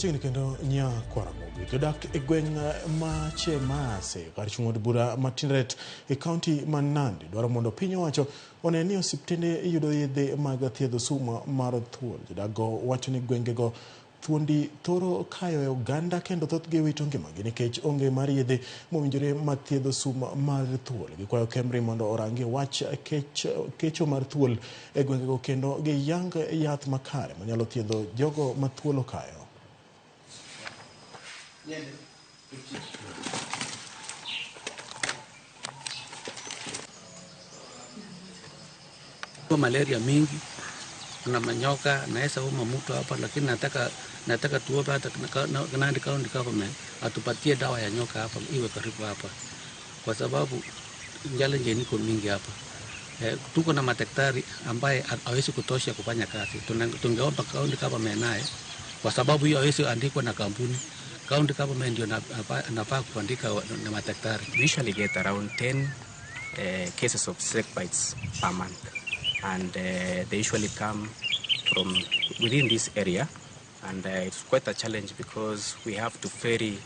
Machiegni kendo Nyakwaramogi. Jodak e gweng' ma Chemase kar chung' od bura ma Tinderet e kaunti ma Nandi dwaro mondo piny owacho one ni osiptende yudo yedhe mag thiedho sum mar thuol. Jodak go wacho ni gwengego thuondi thoro kayo e oganda kendo thothgi wito ngimagi nikech onge mar yedhe mowinjore ma thiedho sum mar thuol. Gikwayo KEMRI mondo orangi wach kecho mar thuol e gwengego kendo giyang yath makare manyalo thiedho jogo ma thuol okayo. Malaria mingi na manyoka naweza uma mtu hapa, lakini nataka tuombe hata Nandi County Government atupatie dawa ya nyoka hapa iwe karibu hapa, kwa sababu challenge niko mingi hapa. Tuko na madaktari ambaye hawezi kutosha kufanya kazi. Tungeomba county government naye, kwa sababu hiyo hawezi andikwa na kampuni. County government ndio nafaa kuandika na madaktari. We usually get around 10 cases of snake bites per month, and they usually come from within this area, and it's quite a challenge because we have to ferry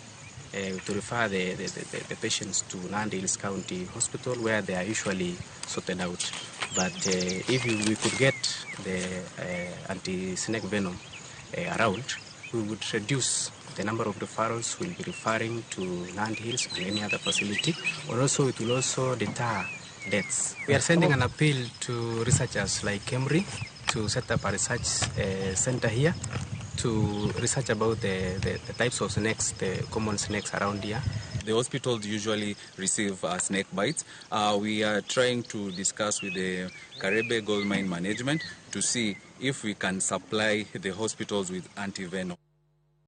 to refer the patients to Nandi Hills County Hospital, where they are usually sorted out. But if we could get the anti-snake venom around, we would reduce the number of referrals we'll be referring to Nandi Hills and any other facility, and also it will also deter deaths. We are sending an appeal to researchers like KEMRI to set up a research center here to research about the types of snakes, the common snakes around here. The hospitals usually receive snake bites. We are trying to discuss with the Karebe Gold Mine Management to see if we can supply the hospitals with anti-venom.